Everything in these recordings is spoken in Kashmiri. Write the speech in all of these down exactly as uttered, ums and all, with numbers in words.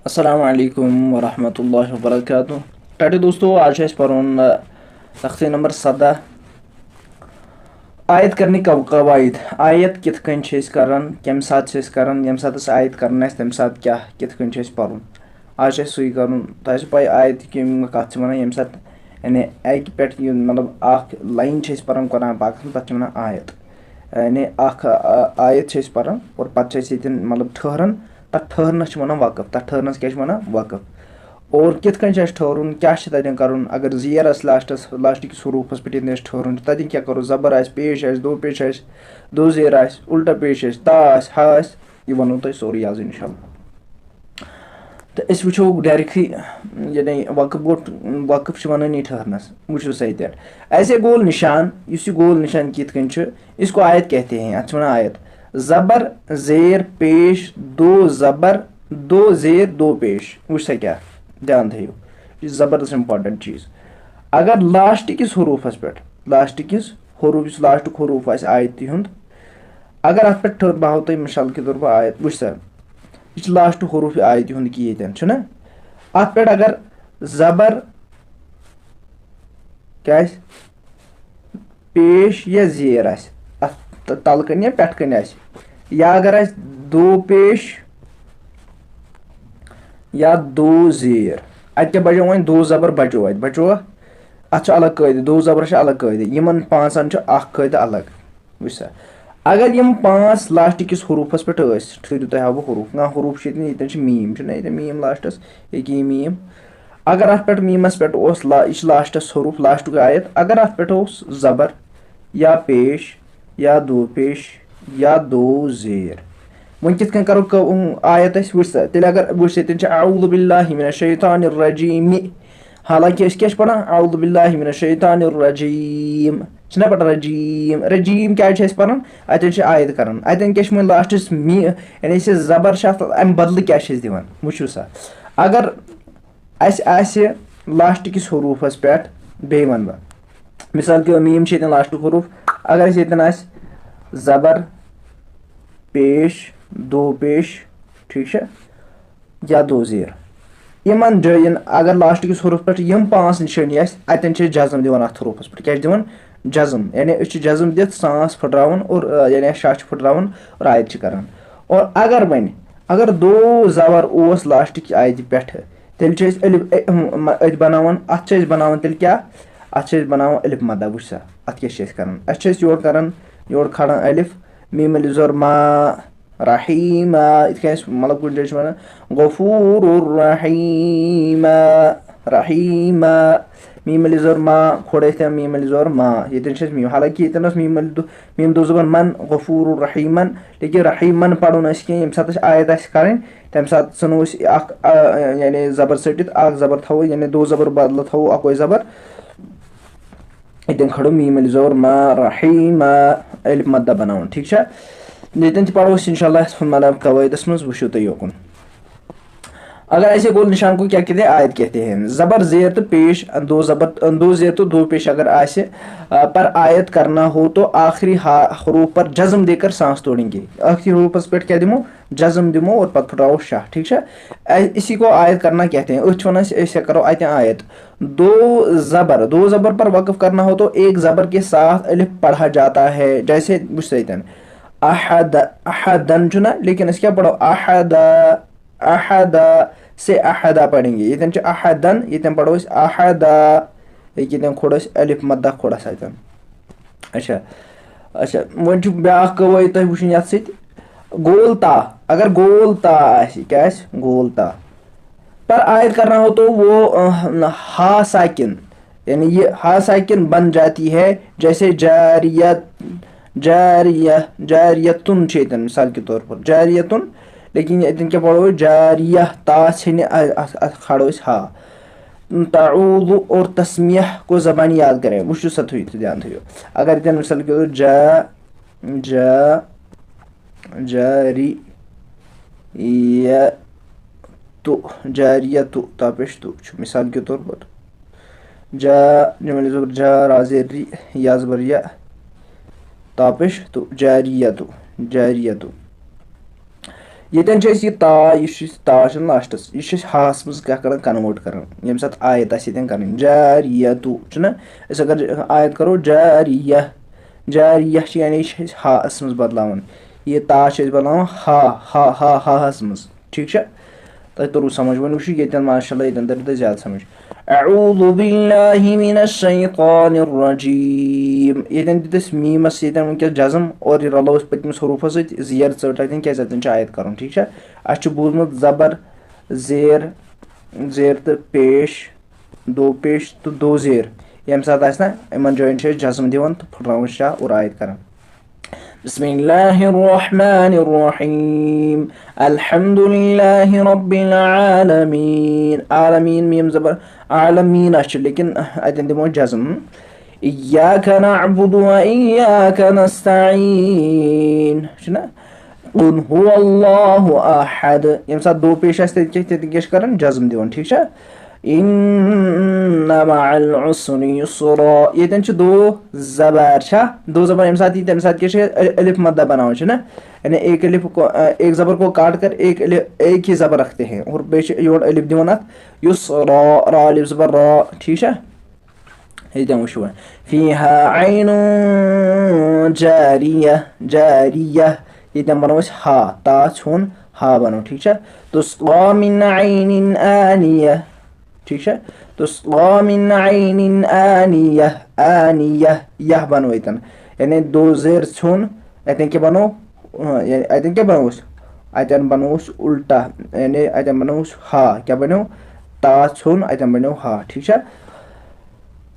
السلام علیکم ورحمۃ اللہ وبرکاتہ۔ ٹاٹے دوستو، آز چھُ اَسہِ پَرُن، آ، تختی نمبر سَداہ، آیت کرنٕکۍ قو-، قواعد۔ آیت کِتھ کٔنۍ چھِ أسۍ کران، کَمہِ ساتہٕ چھِ أسۍ کران، ییٚمہِ ساتہٕ أسۍ آیت کران آسہِ، تَمہِ ساتہٕ کیٛاہ، کِتھ کٔنۍ چھُ اَسہِ پَرُن۔ آز چھُ اَسہِ سُے کَرُن۔ تۄہہِ آسہِ پَے آیت کَمہِ کَتھ چھِ وَنان، ییٚمہِ ساتہٕ، یعنی، اَکہِ پٮ۪ٹھ یہِ، مطلب، اَکھ line چھِ أسۍ پَران قرآن پاکَس منٛز، تَتھ چھِ وَنان آیت۔ یعنی، اَکھ، آ، آیت چھِ أسۍ پَران اور پَتہٕ چھِ أسۍ ییٚتٮ۪ن، مطلب، ٹھٔہران۔ تَتھ ٹھٔہرنَس چھِ وَنان وقف۔ تَتھ ٹھٔہرنَس کیٛاہ چھِ وَنان؟ وقف۔ اور کِتھ کٔنۍ چھُ اَسہِ ٹھٔہرُن، کیٛاہ چھُ تَتٮ۪ن کَرُن؟ اگر زیر آسہِ lastس، lastکِس حروٗفَس پٮ۪ٹھ ییٚتٮ۪ن اَسہِ ٹھٔہرُن چھُ، تَتٮ۪ن کیٛاہ کَرو؟ زبر آسہِ، پیش آسہِ، دو پیش آسہِ، دو زیر آسہِ، الٹا پیش آسہِ، تا آسہِ، ہا آسہِ، یہِ وَنو تۄہہِ سورُے آز اِنشاءاللہ۔ تہٕ أسۍ وٕچھو directly، یعنی وقف گوٚو، وقف چھِ وَنٲنی ٹھٔہرنَس۔ وٕچھِو سا ییٚتٮ۪تھ، ایسے گول نشان، یُس یہِ گول نشان کِتھ کٔنۍ چھُ، اس کو آیت کہتے ہیں، اَتھ چھِ وَنان آیت۔ زبر، زیر، پیش، دو زبر، دو زیر، دو پیش۔ وٕچھ سا کیٛاہ، دھیان تھٲیِو، یہِ چھِ زبردست important چیٖز۔ اگر lastکِس حروٗفَس پٮ۪ٹھ، lastکِس حروٗف، یُس lastُک حروٗف آسہِ آیتہِ ہُنٛد، اگر اَتھ پٮ۪ٹھ ٹھٔہر، بہٕ ہاوٕ تۄہہِ مثال کے طور پر آیت، وٕچھ سا، یہِ چھِ lastُک حروٗف آیتہِ ہُنٛد کہِ ییٚتٮ۪ن چھُنہ، اَتھ پٮ۪ٹھ اگر زبر کیٛاہ آسہِ، پیش یا زیر آسہِ، اَتھ تَلہٕ کَنہِ یا پٮ۪ٹھٕ کَنہِ آسہِ، یا اگر آسہِ دو پیش یا دو زیر، اَتہِ کیٛاہ بَچو وۄنۍ؟ دو زبر بَچو اَتہِ، بَچو۔ اَتھ چھُ الگ قٲعدٕ، دو زبرَس چھُ الگ قٲعدٕ، یِمَن پانٛژَن چھُ اَکھ قٲعدٕ الگ۔ وٕچھ سا، اگر یِم پانٛژھ lastکِس حروٗفَس پٮ۪ٹھ ٲسۍ، ٹھٔہرِو تۄہہِ ہاوٕ بہٕ حروٗف، کانٛہہ حروٗف چھِ ییٚتٮ۪ن، ییٚتٮ۪ن چھِ میٖم، چھُنہ ییٚتٮ۪ن میٖم lastس، ییٚکیٛاہ یہِ میٖم۔ اگر اَتھ پٮ۪ٹھ میٖمَس پٮ۪ٹھ اوس لا-، یہِ چھِ lastس حروٗف، lastُک آیت، اگر اَتھ پٮ۪ٹھ اوس زبر یا پیش یا دو پیش یا دو زیر، وۄنۍ کِتھ کٔنۍ کَرو کٲ-، آیت أسۍ؟ وٕچھ سا، تیٚلہِ اگر وٕچھ سا، ییٚتٮ۪ن چھِ اعوذ باللہ من الشیطان الرجیم، حالانکہ أسۍ کیٛاہ چھِ پَران؟ اعوذ باللہ من الشیطان الرجیم، چھِنہ پَران رجیم؟ رجیم کیٛازِ چھِ أسۍ پَران؟ اَتٮ۪ن چھِ آیت کَران، اَتٮ۪ن کیٛاہ چھِ وۄنۍ lastس می-، یعنی یُس یہِ زبر چھِ، اَتھ اَمہِ بدلہٕ کیٛاہ چھِ أسۍ دِوان؟ وٕچھِو سا، اگر اَسہِ آسہِ lastکِس حروٗفَس پٮ۪ٹھ، بیٚیہِ وَنہٕ بہٕ، مثال کے طور میٖم چھِ ییٚتٮ۪ن lastُک حروٗف، اگر اَسہِ ییٚتٮ۪ن آسہِ زبر، پیش، دو پیش، ٹھیٖک چھا، یا دو زیر، یِمَن جایَن اگر lastکِس حروٗفَس پٮ۪ٹھ یِم پانٛژھ نِشٲنی آسہِ، اَتٮ۪ن چھِ أسۍ جزم دِوان اَتھ حروٗفَس پٮ۪ٹھ۔ کیٛاہ چھِ دِوان؟ جزم، یعنی أسۍ چھِ جزم دِتھ سانٛس پھٕٹراوان اور، آ، یعنی اَسہِ شاہ چھِ پھٕٹراوان اور آیت چھِ کَران۔ اور اگر وۄنۍ، اگر دو زبر اوس lastکہِ آیتہِ پٮ۪ٹھٕ، تیٚلہِ چھِ أسۍ ألِف، اے، ہم، مہ-، أتھۍ بَناوان، اَتھ چھِ أسۍ بَناوان تیٚلہِ کیٛاہ؟ اَتھ چھِ أسۍ بَناوان ألِف مَدہ۔ وٕچھ سا، اَتھ کیٛاہ چھِ أسۍ کَران؟ اَسہِ چھِ أسۍ یورٕ کَران، یورٕ کھڑان ألِف، میٖم ألِف زور ما، رحیٖما، یِتھ کٔنۍ أسۍ مطلب کُنہِ جایہِ چھِ وَنان غفور الرحیٖما، رحیٖما، میٖم ألِف زور ما، کھوڑ ٲسۍ تِم میٖم ألِف زور ما، ییٚتٮ۪ن چھِ أسۍ میٖم، حالانکہِ ییٚتٮ۪ن ٲس میٖم ألِف دو-، میٖم دو زبر من، غفور الرحیٖمن، لیکن رحیٖمن پَرو نہٕ أسۍ کینٛہہ، ییٚمہِ ساتہٕ اَسہِ آیت آسہِ کَرٕنۍ، تَمہِ ساتہٕ ژھٕنو أسۍ اَکھ، آ، یعنی زبر ژٔٹِتھ، اَکھ زبر تھاوو، یعنی دو زبر بدلہٕ تھاوو اَکوے زبر۔ ییٚتٮ۪ن کھڑو میٖم ألِف زور ما، رحیٖما، ألِف مَدہ بَناوُن، ٹھیٖک چھا؟ ییٚتٮ۪ن تہِ پَرو أسۍ اِنشاء اللہ، مطلب، قواعدَس منٛز وٕچھِو تُہۍ یوکُن۔ اگر ایسے گول نشان کو کیا کہتے ہیں؟ آیت کہتے ہیں۔ زبر زیر تو پیش، دو زبر، دو زیر تو دو پیش اگر آسہِ، آ، پر آیت کرنا ہو تو آخری ہا-، حروف پر جزم دے کر سانس توڑیں گے۔ آخری حروفس پٮ۪ٹھ کیا دِمو؟ جزم دِمو اور پتہٕ پھٕٹراوو شاہ، ٹھیٖک چھا؟ اے-، اسی کو آیت کرنا کہتے ہیں۔ أتھۍ چھِ وَنان أسۍ، أسۍ کیٛاہ کَرو اَتہِ آیت۔ دو زبر، دو زبر پر وقف کرنا ہو تو ایک زبر کے ساتھ الف پڑھا جاتا ہے۔ جیسے وٕچھ سا ییٚتٮ۪ن، احد، احدن چھُنہ، لیکن أسۍ کیٛاہ پَرو؟ احدا، احدا سے احدا پَریں گے۔ ییٚتٮ۪ن چھُ احدن، ییٚتٮ۪ن پَرو أسۍ احدا۔ ییٚکیٛاہ ییٚتٮ۪ن کھوڑ أسۍ الف مدہ کھوڑ اَسہِ اَتٮ۪ن۔ اچھا، اچھا، وۄنۍ چھُ بیٛاکھ قٲعدٕ تۄہہِ وٕچھُن یَتھ سۭتۍ۔ گول تا، اگر گول تا آسہِ، کیٛاہ آسہِ؟ گول تا۔ پر آیت کرنا ہو تو وہ، اہ، ہا ساکن، یعنی یہ ہا ساکن بن جاتی ہے، جیسے جاریت، جاریہ، جاریتن چھِ ییٚتٮ۪ن مثال کے طور پر، جاریتن، لیکن ییٚتٮ۪ن کیٛاہ پَرو أسۍ؟ جاریہ، تا ژھیٚنہِ، اَ-، اَتھ، اَتھ کھالو أسۍ ہا۔ تعوذ اور تسمیہ کو زبانی یاد کریں، وٕچھِو سا تُہۍ تہِ، دھیان تھٲیِو۔ اگر ییٚتٮ۪ن مثال کے طور جا، جا، جاری، یہ، تو، جاریہ تو، تا پیش تو چھُ مثال کے طور پر۔ جا، جمع زبر جا، را زیر ری، یا زبر یا، تا پیش تو، جاریہ تو، جاریہ تو۔ ییٚتٮ۪ن چھِ أسۍ یہِ تا، یُس یہِ تا چھُنہٕ لاسٹَس، یہِ چھِ أسۍ ہاہَس منٛز کیٛاہ کَران، کَنوٲٹ کَران، ییٚمہِ ساتہٕ آیت آسہِ ییٚتٮ۪ن کَرٕنۍ۔ جاریتُ چھُنہ، أسۍ اگر آیت کَرو جاریہ، جاریہ چھِ، یعنی یہِ چھِ أسۍ ہاہَس منٛز بدلاوان، یہِ تا چھِ أسۍ بدلاوان ہا، ہا، ہا، ہاہَس منٛز۔ ٹھیٖک چھا؟ تۄہہِ توٚروٕ سمجھ؟ وۄنۍ وٕچھِو ییٚتٮ۪ن، ماشاء اللہ، ییٚتٮ۪ن تَرِ تۄہہِ زیادٕ سمجھ۔ اعوذ باللہ من الشیطان الرجیم۔ ییٚتٮ۪ن دیُت اَسہِ میٖمَس ییٚتٮ۪ن وٕنکیٚس جزم، اور یہِ رلو أسۍ پٔتمِس حروٗفَس سۭتۍ، زیر ژٔٹ اَتٮ۪ن، کیٛازِ اَتٮ۪ن چھُ آیت کَرُن، ٹھیٖک چھا؟ اَسہِ چھُ بوٗزمُت زبر، زیر، زیر تہٕ پیش، دو پیش تہٕ دو زیر۔ ییٚمہِ ساتہٕ آسہِ نہ یِمَن جایَن چھِ أسۍ جزم دِوان تہٕ پھٕٹراوان شاہ اور آیت کَران۔ بسم اللہ الرحمن الرحیم۔ الحمد للہ رب العالمین۔ عالمین، میٖم زبر، عالمین چھُ، لیکن اَتٮ۪ن دِمو جزم۔ ایاک نعبد و ایاک نستعین۔ چھُنہ؟ قل هو اللہ احد۔ ییٚمہِ ساتہٕ دو پیش آسہِ، تَتہِ کیٛاہ، تَتہِ کیٛاہ چھِ کَران؟ جزم دِوان، ٹھیٖک چھا؟ ان مع العسر یسرا۔ ییٚتٮ۪ن چھِ دو زبر چھا؟ دو زبر ییٚمہِ ساتہٕ یی، تَمہِ ساتہٕ کیٛاہ چھِ؟ ال-، الف مدہ بناوان، چھِنہ؟ یعنی ایک الف کو، آ، ایک زبر کو کاٹ کر ایک الف، ایک ہی زبر رکھتے ہیں۔ اور بیٚیہِ چھِ یورٕ الف دِوان اَتھ۔ یسرا، را الف زبر را، ٹھیٖک چھا؟ ییٚتٮ۪ن وٕچھو وۄنۍ۔ فیہا عین جاریہ، جاریہ۔ ییٚتٮ۪ن بناوو أسۍ ہا، تا ژھیوٚن ہا بناو، ٹھیٖک چھا؟ تسقا من عین آنیہ۔ ٹھیٖک چھا؟ تسقا من عین آنیہ، آنیہ، یہ بنو ییٚتٮ۪ن۔ یعنی دو زیر ژھیوٚن، اَتٮ۪ن کیٛاہ بنو؟ اۭں، یعنی اَتٮ۪ن کیٛاہ بنووُس؟ اَتٮ۪ن بنووُس الٹا، یعنی اَتٮ۪ن بنووُس ہا، کیٛاہ بنیو؟ تا ژھیوٚن، اَتٮ۪ن بنیو ہا، ٹھیٖک چھا؟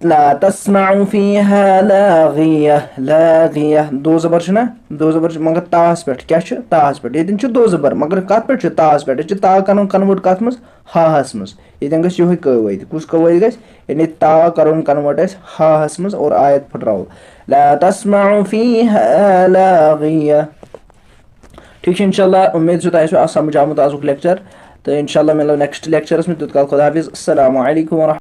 لا تسمع فیہا لاغیہ، لاغیہ۔ دو زبر چھُنہ؟ دو زبر چھُ، مگر تاہَس پٮ۪ٹھ۔ کیٛاہ چھُ؟ تاہَس پٮ۪ٹھ۔ ییٚتٮ۪ن چھُ دو زبر، مگر کَتھ پٮ۪ٹھ چھُ؟ تاہَس پٮ۪ٹھ۔ أسۍ چھِ تا کَرُن convert کَتھ منٛز؟ ہاہَس منٛز۔ ییٚتٮ۪ن گژھِ یِہوٚے قٲعدٕ۔ کُس قٲعدٕ گژھِ؟ یعنی تا کَرُن convert اَسہِ ہاہَس منٛز اور آیت پھٕٹراوو۔ لا تسمع فیہا لاغیہ۔ ٹھیٖک چھُ، انشاءاللہ، اُمید چھُ تۄہہِ آسِوٕ اَتھ سَمجھ آمُت آزُک lecture۔ تہٕ انشاءاللہ مِلو next lectureس منٛز۔ تیوٗت کال خۄدا حافظ۔ السلام علیکم ورحمۃ اللہ۔